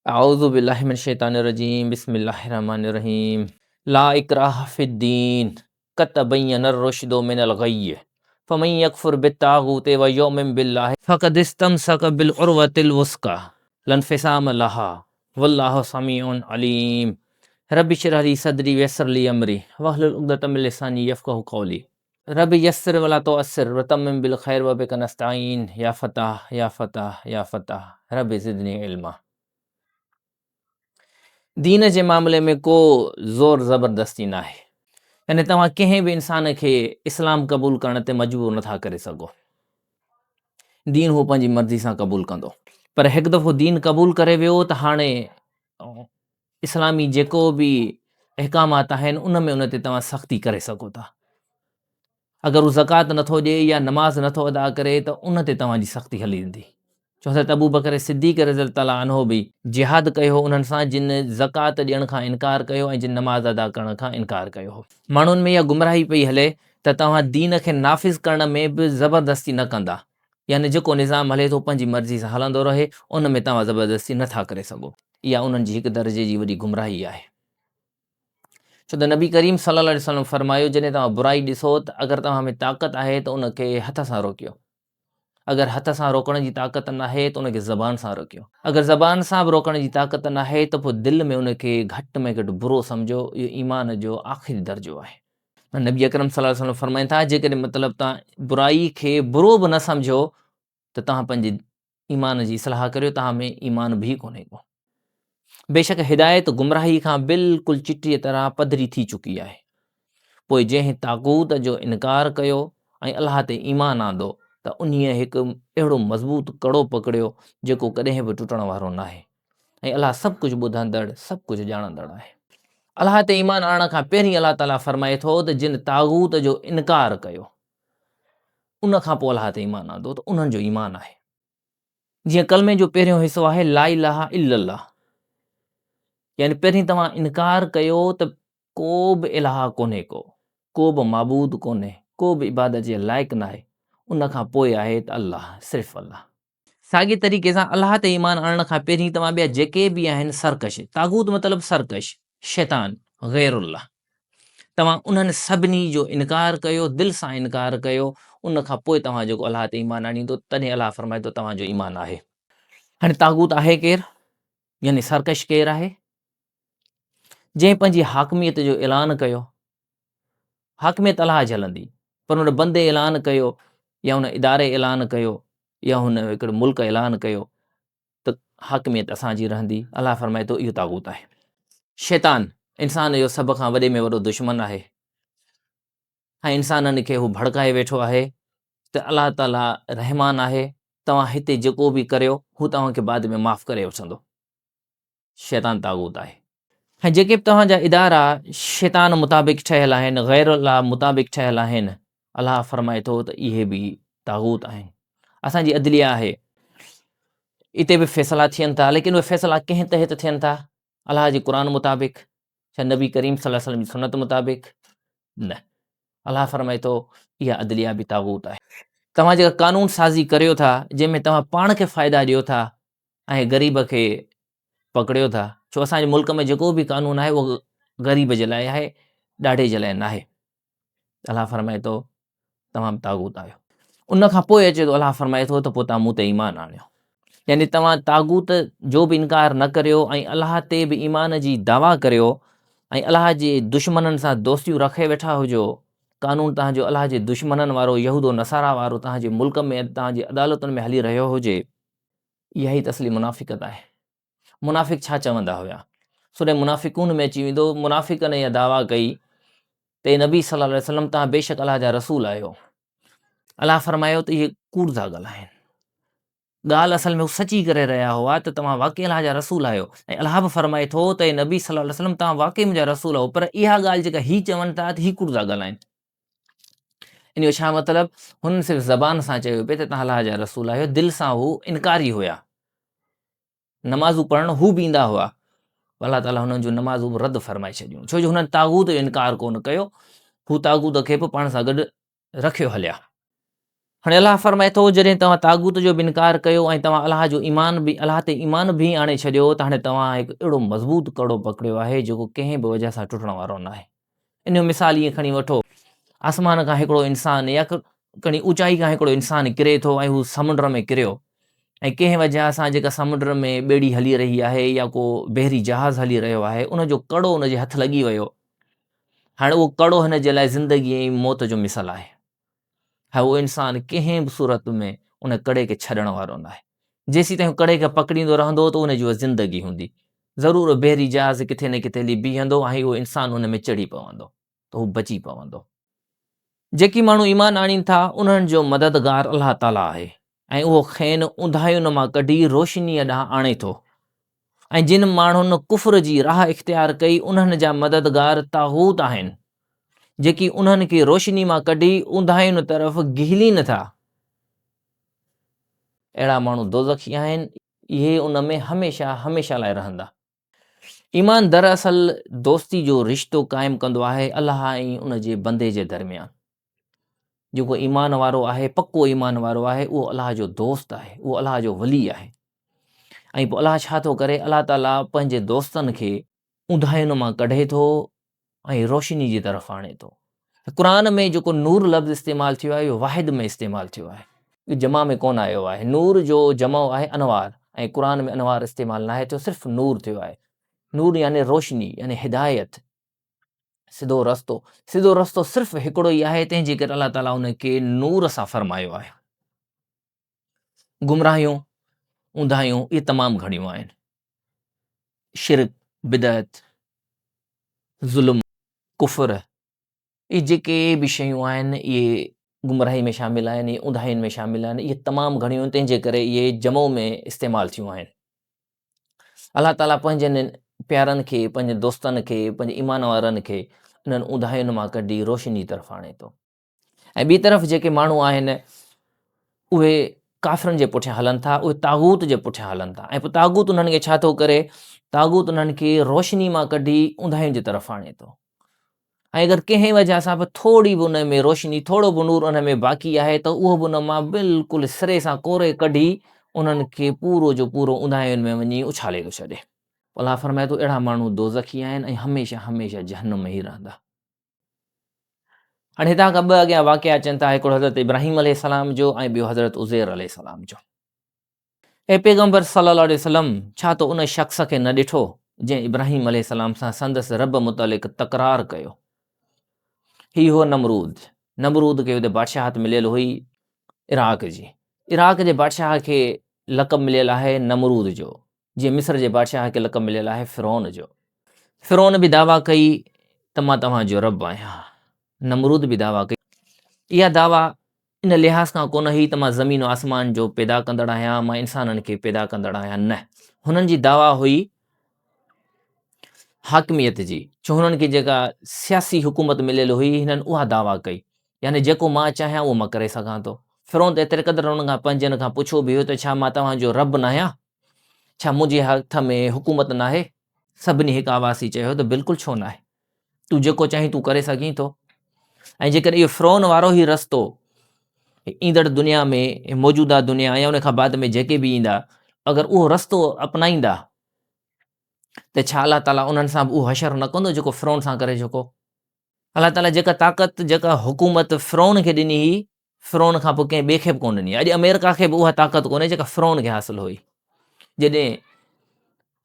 اعوذ بالله من الشيطان الرجيم بسم الله الرحمن الرحيم لا اڪراه في الدين قد تبين الرشد من الغي فمن يڪفر بالطاغوت ويؤمن بالله فقد استمسڪ بالعروة الوثقى لا انفصام لها والله سميع عليم رب اشرح لي صدري ويسر لي امري واحلل عقدة من لساني يفقهوا قولي رب يسر ولا تعسر وتمم بالخير وبک نستعين يا فتاح يا فتاح يا فتاح رب زدني علما. دين جي معاملي ۾ ڪو زور زبردستي ناهي يعني توهان ڪنهن به انسان کي اسلام قبول ڪرڻ تي مجبور نٿا ڪري سگهو. دين هو پنهنجي مرضي سان قبول ڪندو پر هڪ دفعو دين قبول ڪري ويو ته هاڻي اسلامي جيڪو به احڪامات آهن ان ۾ ان تي توهان سختي ڪري سگهو ٿا. اگر هو زڪوات نٿو ڏئي يا نماز نٿو ادا ڪري ته ان تي توهان جي سختي هلي ويندي. ڇو حضرت ابوبڪر صديق رضي الله تعالٰي عنه به جهاد ڪيو هو انهن سان جن زڪوات ڏيڻ کان انڪار ڪيو ۽ جن نماز ادا ڪرڻ کان انڪار ڪيو هو. ماڻهن ۾ اها گمراهي پئي هلي ته توهان دين کي نافذ ڪرڻ ۾ به زبردستي نه ڪندا يعني جيڪو نظام هلي ٿو پنهنجي مرضي سان هلندو رهي ان ۾ توهان زبردستي نه ٿا ڪري سگهو. اها انهن جي هڪ درجي جي وڏي گمراهي آهي. ڇو ته نبي ڪريم صلي الله عليه وسلم فرمايو جڏهن توهان برائي ڏسو ته اگر توهان ۾ طاقت آهي ته ان کي هٿ سان روڪيو اگر هٿ سان روڪڻ جي طاقت ناهي ته ان کي زبان سان روڪيو اگر زبان سان به روڪڻ جي طاقت ناهي ته پوء دل ۾ ان کي گهٽ ۾ گهٽ برو سمجهو اهو ايمان جو آخري درجو آهي. نبي اڪرم صلي الله عليه وسلم فرمائن ٿا جيڪڏهن مطلب توهان برائي کي برو به نه سمجهو ته توهان پنهنجي ايمان جي اصلاح ڪريو توهان ۾ ايمان به ڪونهي ڪو. بيشڪ هدايت گمراهي کان بلڪل چٽيء طرح پڌري ٿي چڪي آهي. پوء جنهن طاغوت جو انڪار ڪيو ۽ الله تي ايمان آندو ته انهيء هڪ اهڙو مضبوط ڪڙو پڪڙيو جيڪو ڪڏهن به ٽٽڻ وارو ناهي ۽ الله سڀ ڪجهه ٻڌندڙ سڀ ڪجهه ڄاڻندڙ آهي. الله تي ايمان آڻڻ کان پهرين الله تعاليٰ فرمائي ٿو ته جن طاغوت جو انڪار ڪيو ان کان پوء الله تي ايمان آندو ته انهن جو ايمان آهي. جيئن ڪلمي جو پهريون حصو آهي لا اله الا الله يعني پهرين توهان انڪار ڪيو ته ڪو به اله ڪونهي ڪو، ڪو به معبود ڪونهي، ڪو به عبادت جي لائق ناهي، ان کان پوء آهي ته الله، صرف الله. ساڳئي طريقي سان الله تي ايمان آڻڻ کان پهرين توهان ٻيا جيڪي به آهن سرڪش، طاغوت مطلب سرڪش، شيطان، غير الله، توهان انهن سڀني جو انڪار ڪيو، دل سان انڪار ڪيو، ان کان پوء توهان جيڪو الله تي ايمان آڻيندو تڏهن الله فرمائي ٿو توهان جو ايمان آهي. هاڻي طاغوت آهي ڪير؟ يعني سرڪش ڪير آهي؟ جنهن پنهنجي حاڪميت جو اعلان ڪيو. حاڪميت الله جي هلندي پر ان بندي اعلان ڪيو يا ان اداري اعلان ڪيو يا هن هڪڙي ملڪ اعلان ڪيو ته حاڪميت اسان جي رهندي. الله فرمائي ٿو اهو طاغوت آهي. شيطان انسان جو سڀ کان وڏي ۾ وڏو دشمن آهي ۽ انسانن کي هو ڀڙڪائي ويٺو آهي ته الله تعاليٰ رحمان آهي توهان هتي جيڪو به ڪريو هو توهان کي بعد ۾ معاف ڪري وٺندو. شيطان طاغوت آهي ۽ جيڪي به توهان جا ادارا شيطان مطابق ٺهيل آهن، غير الله مطابق ٺهيل آهن، الله فرمائي ٿو ته اهي به طاغوت آهن. اسان جي عدليه آهي، اتي به فيصلا ٿين ٿا، ليڪن اهي فيصلا ڪنهن تحت ٿين ٿا؟ الله جي قرآن مطابق ڇا نبي ڪريم صلي الله عليه وسلم جي سنت مطابق؟ نه. الله فرمائي ٿو اها عدليه به طاغوت آهي. توهان جيڪا قانون سازي ڪريو ٿا، جنهن ۾ توهان پاڻ کي فائدا ڏيو ٿا، ۽ غريب کي پڪڙيو ٿا ڇو اسان جي ملڪ ۾ جيڪو به قانون آهي اهو غريب جي لاء آهي ڏاڍي جي لاء ناهي الله فرمائي ٿو توهان به طاغوت آهيو ان کان پوء اچي ٿو الله فرمائي ٿو ته پوء توهان مون تي ايمان آڻيو يعني توهان طاغوت جو به انڪار نه ڪريو ۽ الله تي به ايمان جي دعويٰ ڪريو ۽ الله جي دشمنن سان دوستيون رکي ويٺا هجو قانون توهان جو الله جي دشمنن وارو يهود و نصارا وارو توهان جي ملڪ ۾ توهان جي عدالتن ۾ هلي رهيو هجي اها ئي ته اصلي منافقت آهي. منافق ڇا چوندا هيا؟ سورة منافقون ۾ اچي ويندو، منافقن اها دعويٰ ڪئي ته اي نبي صلي الله عليه وسلم توهان بيشڪ الله جا رسول آهيو. الله فرمايو ته اهي ڪوڙ ٿا ڳالهائين. ڳالهه اصل ۾ هو سچي ڪري رهيا هئا ته توهان واقعي الله جا رسول آهيو ۽ الله به فرمائي ٿو ته اي نبي صلي الله عليه وسلم توهان واقعي منهنجا رسول آهيو پر اها ڳالهه جيڪا هي چون ٿا ته هي ڪوڙ ٿا ڳالهائين. ان جو ڇا مطلب؟ هنن صرف زبان سان چيو پئي ته توهان الله جا رسول آهيو، دل سان هو انڪاري هيا. نمازون پڙهڻ هو به ايندا هئا. الله تعاليٰ هنن جون نمازون به رد فرمائي ڇڏيون، ڇو جو هنن طاغوت جو انڪار ڪونه ڪيو، هو طاغوت کي به پاڻ سان گڏ رکيو هليا. هاڻي الله فرمائي ٿو، جڏهن توهان طاغوت جو به انڪار ڪيو ۽ توهان الله جو ايمان به الله تي ايمان به آڻي ڇڏيو ته هاڻي توهان هڪ اهڙو مضبوط ڪڙو پڪڙيو آهي جيڪو ڪنهن به وجهه سان ٽٽڻ وارو ناهي. ان جو مثال ائين کڻي وٺو، آسمان کان هڪڙو انسان يا کڻي اوچائي کان هڪڙو انسان ڪري ٿو ۽ هو سمنڊ ۾ ڪريو ۽ ڪنهن وجهه سان جيڪا سمنڊ ۾ ٻيڙي هلي رهي آهي يا ڪو بحري جهاز هلي رهيو آهي ان جو ڪڙو ان جي هٿ لڳي ويو، هاڻي اهو ڪڙو هن جي لاء زندگي ۽ موت جو مثال آهي. اهو انسان ڪنهن به صورت ۾ ان ڪڙي کي ڇڏڻ وارو ناهي. جيسيتائين هو ڪڙي کي پڪڙيندو رهندو ته ان جي اها زندگي هوندي. ضرور اهو بحري جهاز ڪٿي نه ڪٿي هلي بيهندو ۽ اهو انسان ان ۾ چڙهي پوندو ته هو بچي پوندو. جيڪي ماڻهو ايمان آڻين ٿا انهن جو مددگار الله تعاليٰ آهي ۽ اهو کين اونداهين مان ڪڍي روشنيء ڏانهن آڻي ٿو ۽ جن ماڻهن ڪفر جي راهه اختيار ڪئي انهن جا مددگار طاغوت آهن، جيڪي انهن کي روشني مان ڪڍي اونداهين طرف گهلين ٿا. اهڙا ماڻهو دوزخي آهن، اهي ان ۾ هميشه هميشه لاء رهندا. ايمان دراصل دوستي جو رشتو قائم ڪندو آهي الله ۽ ان جي بندي جي درميان. جيڪو ايمان وارو آهي، پڪو ايمان وارو آهي، اهو الله جو دوست آهي، اهو الله جو ولي آهي. ۽ پوء الله ڇا ٿو ڪري؟ الله تعاليٰ پنهنجي دوستن کي اونداهين مان ڪڍي ٿو ۽ روشني جي طرف آڻي ٿو. قرآن ۾ جيڪو نور لفظ استعمال ٿيو آهي اهو واحد ۾ استعمال ٿيو آهي، اهو جمع ۾ ڪونه آيو آهي. نور جو جمع آهي انوار ۽ قرآن ۾ انوار استعمال ناهي ٿيو، صرف نور ٿيو آهي. نور يعني روشني يعني هدايت، سڌو رستو، سڌو رستو صرف هڪڙو ئي آهي، تنهن جي ڪري الله تعاليٰ ان کي نور سان فرمايو آهي. گمراهيون، اونداهيون اهي تمام گهڻيون آهن. شرڪ، بدعت، ظلم، ڪفر اهي جيڪي به شيون آهن اهي گمراهي ۾ شامل آهن، اهي اونداهين ۾ شامل آهن، اهي تمام گهڻيون آهن، تنهن جي ڪري اهي جمع ۾ استعمال ٿيون آهن. الله تعاليٰ پنهنجن پيارن کي، پنهنجن دوستن کي، پنهنجي ايمان وارن کي انهن اونداهين مان ڪڍي روشني طرف آڻي ٿو. ۽ ٻي طرف جيڪي ماڻهو آهن اهي ڪافرن جي پٺيان هلن ٿا، اهي طاغوت جي پٺيان هلن ٿا ۽ پوء طاغوت انهن کي ڇا ٿو ڪري؟ طاغوت انهن کي روشني مان ڪڍي اونداهين جي طرف آڻي ٿو. ۽ اگر ڪنهن وجهه سان به ٿوري به ان ۾ روشني، ٿورو به نور ان ۾ باقي آهي ته اهو به ان مان بلڪل سري سان ڪوري ڪڍي انهن کي پورو جو پورو اونداهين ۾ وڃي اڇالي ٿو ڇڏي. الله فرمائي ٿو اهڙا ماڻهو دوزخي آهن ۽ هميشه هميشه جهنم ۾ ئي رهندا. هاڻي هتان کان ٻه اڳيان واقعا اچن ٿا، هڪڙو حضرت ابراهيم عليه السلام جو ۽ ٻيو حضرت عزير عليه السلام جو. اي پيغمبر صلّي الله عليه وسلّم! ڇا تو ان شخص کي نه ڏٺو، جنهن ابراهيم عليه السلام سان سندس رب متعلق تڪرار ڪيو؟ هي هو نمرود. نمرود کي اتي بادشاهت مليل هئي عراق جي. عراق جي بادشاهه کي لقب مليل آهي نمرود جو، جيئن مصر جي بادشاهه کي لقب مليل آهي فرعون جو. فرعون به دعويٰ ڪئي ته مان توهان جو رب آهيان. نمرود به دعويٰ ڪئي. اها دعويٰ ان لحاظ کان ڪونه هئي ته مان زمين و آسمان جو پيدا ڪندڙ آهيان، مان انسانن کي پيدا ڪندڙ آهيان، نه، هنن جي دعويٰ هئي حاڪميت جي، ڇو هنن کي جيڪا سياسي حڪومت مليل هئي، هنن اها دعويٰ ڪئي، يعني جيڪو مان چاهيان اهو مان ڪري سگهان ٿو. فرعون ته ايتري قدر انهن کان پنهنجن کان پڇيو به هيو ته ڇا مان توهان جو رب ناهيان؟ ڇا منهنجي هٿ ۾ حڪومت ناهي؟ سڀني هڪ آواز ٿي چيو ته بلڪل ڇو ناهي؟ تون جيڪو چاهين تون ڪري سگهين ٿو ۽ جيڪڏهن اهو فرعون وارو ئي رستو ايندڙ دنيا ۾ موجوده دنيا يا ان کان بعد ۾ جيڪي به ايندا اگر اهو رستو اپنائيندا ته ڇا الله تعاليٰ انهن سان به اهو حشر نه ڪندو جيڪو فرعون سان ڪري چڪو؟ الله تعاليٰ جيڪا طاقت جيڪا حڪومت فرعون کي ڏني هئي فرعون کان پوء ڪنهن ٻئي کي به ڪونه ڏني. اڄ آمريڪا کي به اها طاقت ڪونهي جيڪا فرعون کي حاصل هئي. جڏهن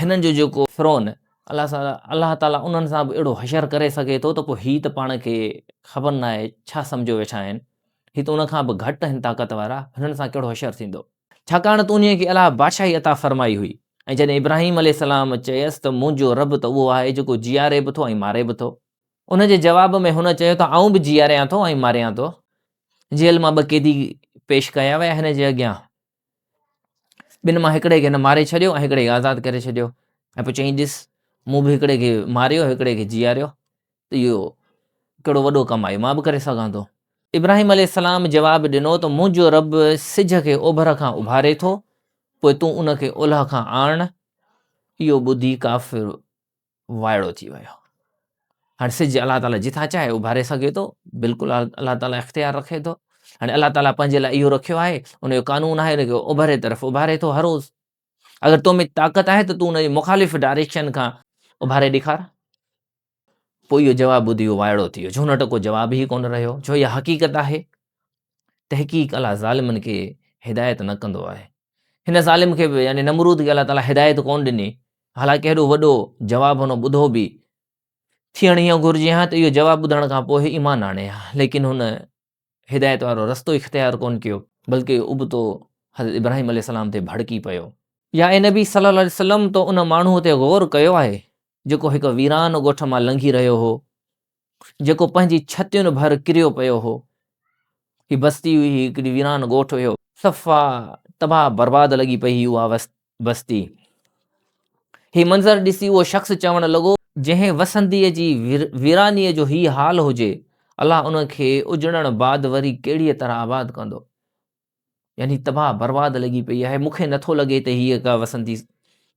هنن جو جيڪو فرعون الله سان الله تعاليٰ انهن سان به اهڙو حشر ڪري سگهي ٿو ته پوء هي ته پاڻ کي خبر ناهي ڇا سمجهيو ويٺا آهن. هي ته ان کان به گهٽ آهن طاقت وارا، هنن سان ڪهڙو حشر ٿيندو. ڇاڪاڻ ته انهيء کي الله بادشاهي عطا فرمائي هئي ۽ جڏهن ابراهيم عليه السلام چيس ته منهنجو رب ته اهو آهي جيڪو جياري به ٿو ۽ ماري به ٿو. ان جي جواب ۾ هن چيو ته آئون به جياريان ٿو ۽ ماريان ٿو. جيل مان ٻه قيدي پيش ڪيا ويا هن جي اڳيان. ٻن مان هڪڙي کي هن ماري ڇڏيو ۽ هڪڙي کي آزاد ڪري ڇڏيو ۽ پوء چيائين ڏس مون به هڪڙي کي ماريو هڪڙي کي جياريو ته اهو ڪهڙو وڏو ڪم آهي مان به ڪري سگهان ٿو. ابراهيم عليه السلام جواب ڏنو ته منهنجو رب سج کي اوڀر کان اڀاري ٿو پوء تون ان کي اولهه کان آڻ. اهو ٻڌي ڪافر وائڙو ٿي ويو. هاڻي سج الله تعاليٰ جتان چاهي اڀاري سگهي ٿو، بلڪل الله تعاليٰ اختيار رکي ٿو. هاڻي الله تعاليٰ پنهنجي لاء اهو رکيو آهي، ان جو قانون آهي، ان کي اوڀري طرف اڀاري ٿو هر روز. اگر تو ۾ طاقت آهي ته تون ان جي مخالف ڊائريڪشن کان اڀاري ڏيکار. پوء اهو جواب ٻڌي هو وائڙو ٿي ويو، ڇو هن وٽ ڪو جواب ئي ڪونه رهيو، ڇو اها حقيقت آهي. تحقيق الله ظالمن کي هدايت نه ڪندو آهي. هن ظالم کي به يعني نمرود کي الله تعاليٰ هدايت ڪونه ڏني، حالانڪه هيڏو وڏو جواب هن ٻڌو به، ٿيڻ ائين گهرجي ها ته اهو جواب ٻڌڻ کان پوء ايمان آڻي ها، ليڪن هن هدايت وارو رستو اختيار ڪونه ڪيو، بلڪه ابتو حضرت ابراهيم عليه السلام تي ڀڙڪي پيو. يا اي نبي صلي الله عليه وسلم تو ان ماڻهوء تي غور ڪيو آهي جيڪو هڪ ويران ڳوٺ مان لنگهي رهيو هو، جيڪو پنهنجي ڇتين ڀر ڪريو پيو هو. هي بستي هئي، هي هڪڙي ويران ڳوٺ هيو. صفا تباهه برباد لڳي پئي هئي اها بستي. هي منظر ڏسي اهو شخص چوڻ لڳو. جنهن وسنديء جي ويرانيء جو هي حال هجي، الله ان کي اجڙڻ بعد وري ڪهڙيء طرح آباد ڪندو؟ يعني تباهه برباد لڳي پئي آهي، مون کي نٿو لڳي ته هيء ڪا وسندي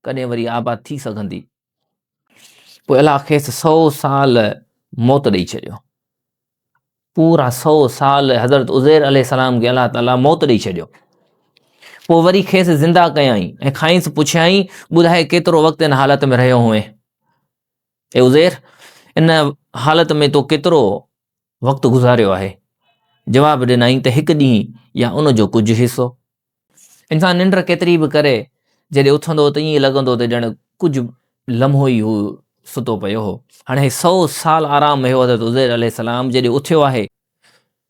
ڪڏهن وري آباد ٿي سگهندي. پوء الله کيس سئو سال موت ڏئي ڇڏيو. پورا سئو سال حضرت عزير عليه السلام کي الله تعاليٰ موت ڏئي ڇڏيو. پوء وري کيس زنده ڪيائين ۽ کانئس پڇيائين، ٻڌاء ڪيترو وقت ان حالت ۾ رهيو هئين؟ اي عزير! ان حالت ۾ تو ڪيترو وقت گذاريو آهي؟ جواب ڏنائين ته هڪ ڏينهن يا ان جو ڪجهه حصو. انسان ننڊ ڪيتري به ڪري، جڏهن اٿندو ته ائين لڳندو ته ڄڻ ڪجهه لمحو ئي هو ستو پيو هو. هاڻي هي سئو سال آرام ۾ هو حضرت عزير عليه السلام جڏهن اٿيو آهي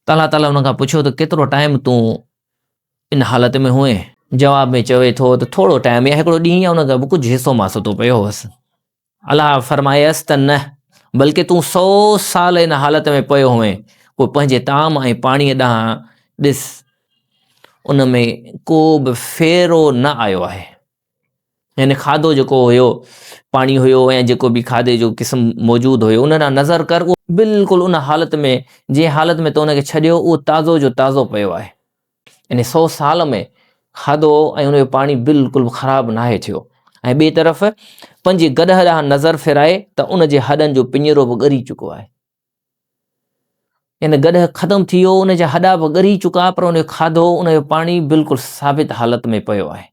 ته الله تعاليٰ ان کان پڇيو ته ڪيترو ٽائيم تون ان حالت ۾ هئين؟ جواب ۾ چوي ٿو ته ٿورو ٽائيم يا هڪڙو ڏينهن يا ان کان به ڪجهه حصو مان ستو پيو هوس. الله فرمايس ته نه، بلڪه تون سئو سال ان حالت ۾ پيو هئين، پوء پنهنجي طعام ۽ پاڻيء ڏانهن ڏس، ان ۾ ڪو به ڦيرو نه آيو آهي. يعني کاڌو جيڪو هيو، پاڻي هيو يا جيڪو به کاڌي جو قسم موجود هيو، ان ڏانهن نظر ڪر، اهو بلڪل ان حالت ۾ جنهن حالت ۾ تو ان کي ڇڏيو، اهو تازو جو تازو پيو آهي. يعني سئو سال ۾ کاڌو ۽ ان جو پاڻي بلڪل به خراب ناهي ٿيو ۽ ٻئي طرف پنهنجي گڏهه ڏانهن نظر ڦيرائي ته ان جي هڏن جو پڃرو به ڳري چڪو آهي. يعني گڏهه ختم ٿي ويو، ان جا هڏا به ڳري چڪا پر ان جو کاڌو ان جو پاڻي بلڪل ثابت حالت ۾ پيو آهي.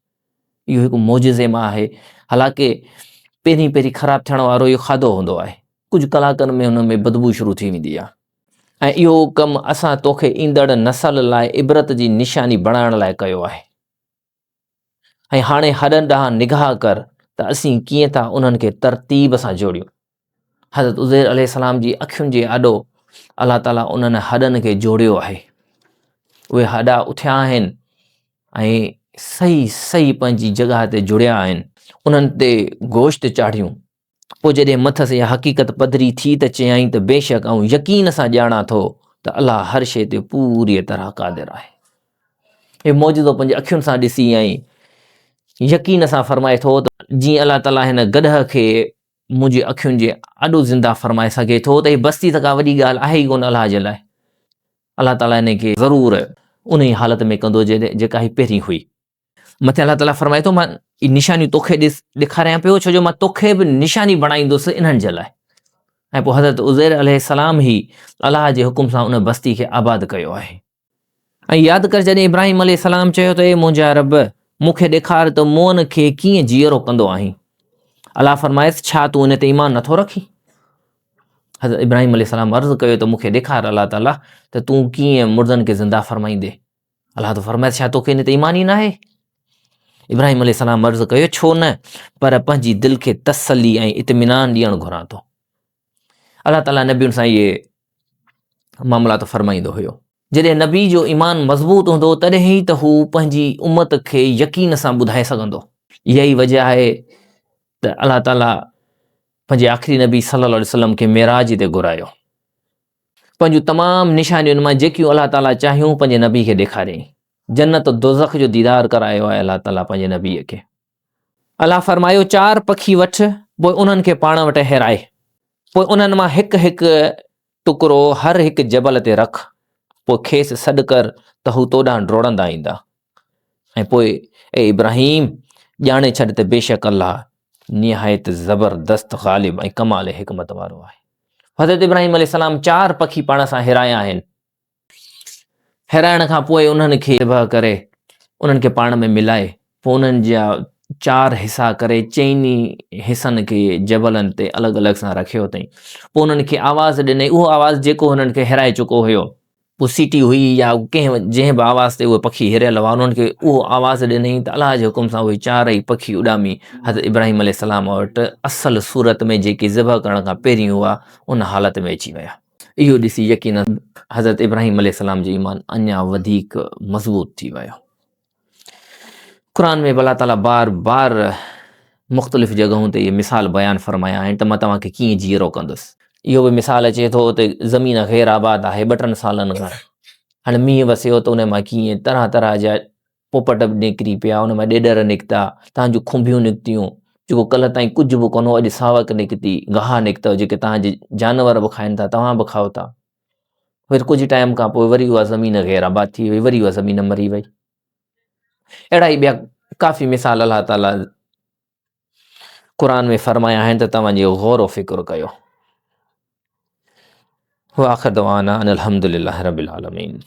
اهو هڪ معجزي مان آهي. حالانڪه پهرين پهرين خراب ٿيڻ وارو اهو کاڌو هوندو آهي. ڪجهه ڪلاڪن ۾ ان ۾ بدبو شروع ٿي ويندي آهي. ۽ اهو ڪم اسان توکي ايندڙ نسل لاء عبرت جي نشاني بڻائڻ لاء ڪيو آهي. ۽ هاڻي هڏن ڏانهن نگاهه ڪر ته اسين ڪيئن ٿا انهن کي ترتيب سان جوڙيون. حضرت عزير عليه السلام جي اکين جي آڏو الله تعاليٰ انهن هڏن کي جوڙيو آهي. اهي هڏا اٿيا آهن ۽ صحيح صحيح پنهنجي جڳهه تي جڙيا آهن. انهن تي گوشت چاڙهيون. پوء جڏهن مٿس اها حقيقت پڌري ٿي ته چيائين ته بيشڪ آئون يقين سان ڄاڻان ٿو ته الله هر شيء تي پوريء طرح قادر آهي. هي معجزو پنهنجي اکين سان ڏسي ۽ يقين سان فرمائي ٿو ته جيئن الله تعاليٰ هن گڏهه کي منهنجي اکين جي آڏو زنده فرمائي سگهي ٿو ته هي بستي ته ڪا وڏي ڳالهه آهي ئي ڪونه الله جي لاء. الله تعاليٰ هن کي ضرور انهيء حالت ۾ ڪندو جيڪا هي پهرين هئي. مٿي الله تعاليٰ فرمائي ٿو مان اهي نشانيون توکي ڏس ڏيکاريان پيو ڇو جو مان توکي به نشاني بڻائيندس انهن جي لاء ۽ پوء حضرت عزير عليه السلام هي الله جي حڪم سان ان بستي کي آباد ڪيو آهي ۽ ياد ڪر جڏهن ابراهيم عليه السلام چيو ته اي منهنجا رب مون کي ڏيکار ته مئن کي ڪيئن جيئرو ڪندو آهين الله فرمايس ڇا تون ان تي ايمان نٿو رکين حضرت ابراهيم عليه السلام عرض ڪيو ته مون کي ڏيکار الله تعاليٰ ته تون ڪيئن مردن کي زنده فرمائيندي الله ٿو فرمائي ڇا توکي ان تي ايمان ئي ناهي؟ ابراهيم عليه السلام عرض ڪيو ڇو نه پر پنهنجي دل کي تسلي ۽ اطمينان ڏيڻ گهران ٿو. الله تعاليٰ نبين سان اهي معاملات فرمائيندو هيو. جڏهن نبي جو ايمان مضبوط هوندو تڏهن ئي ته هو پنهنجي امت کي يقين سان ٻڌائي سگهندو. اها ئي وجه آهي ته الله تعاليٰ پنهنجي آخري نبي صلي الله عليه وسلم کي معراج تي گهرايو. پنهنجون تمام نشانيون مان جيڪيون الله تعاليٰ چاهيون پنهنجي نبي کي ڏيکاريائين. جنت دوزخ جو ديدار ڪرايو آهي الله تعاليٰ پنهنجي نبي کي. الله فرمايو چار پکي وٺ پوء انهن کي پاڻ وٽ هيرائي پوء انهن مان هڪ هڪ ٽڪرو هر هڪ جبل تي رک پوء کيس سڏ ڪر ته هو تو ڏانهن ڊوڙندا ايندا ۽ پوء اي ابراهيم ڄاڻي ڇڏ ته بيشڪ الله نهايت زبردست غالب ۽ ڪمال حڪمت وارو آهي. حضرت ابراهيم عليه السلام چار پکي پاڻ سان هيرايا آهن. هيرائڻ کان پوء انهن کي ذبح ڪري انهن کي پاڻ ۾ ملائي پوء انهن جا چار حصا ڪري چئني حصن کي جبلن تي الڳ الڳ سان رکيو اٿئي پوء انهن کي آواز ڏنئي اهو آواز جيڪو هنن کي هيرائي چڪو هيو پوء سيٽي هئي يا ڪنهن جنهن به آواز تي اهي پکي هريل هئا انهن کي اهو آواز ڏنئي ته الله جي حڪم سان اهي چار ئي پکي اڏامي حضرت ابراهيم عليه السلام وٽ اصل صورت ۾ جيڪي ذبح ڪرڻ کان پهرين هئا ان حالت ۾ اچي ويا. اهو ڏسي يقيناً حضرت ابراهيم عليه السلام جو ايمان اڃا وڌيڪ مضبوط ٿي ويو. قرآن ۾ به الله تعاليٰ بار بار مختلف جڳهن تي اهي مثال بيان فرمايا آهن ته مان توهان کي ڪيئن جيئرو ڪندس. اهو به مثال اچي ٿو ته زمين غير آباد آهي ٻه ٽن سالن کان هاڻي مينهن وسيو ته ان مان ڪيئن طرح طرح جا پوپٽ به نڪري پيا، ان مان ڏيڏر نڪتا، تان جون کنڀيون نڪتيون، جيڪو ڪلهه تائين ڪجهه به ڪونه هو، اڄ ساوڪ نڪتي، گاهه نڪتو، جيڪي توهان جي جانور به کائن ٿا، توهان به کائو ٿا. وري ڪجهه ٽائيم کان پوء وري اها زمين غير آباد ٿي وئي، وري اها زمين مري وئي. اهڙا ئي ٻيا ڪافي مثال الله تعاليٰ قرآن ۾ فرمايا آهن ته توهان جي غور و فڪر ڪيو. وآخر دعوانا ان الحمد لله رب العالمين.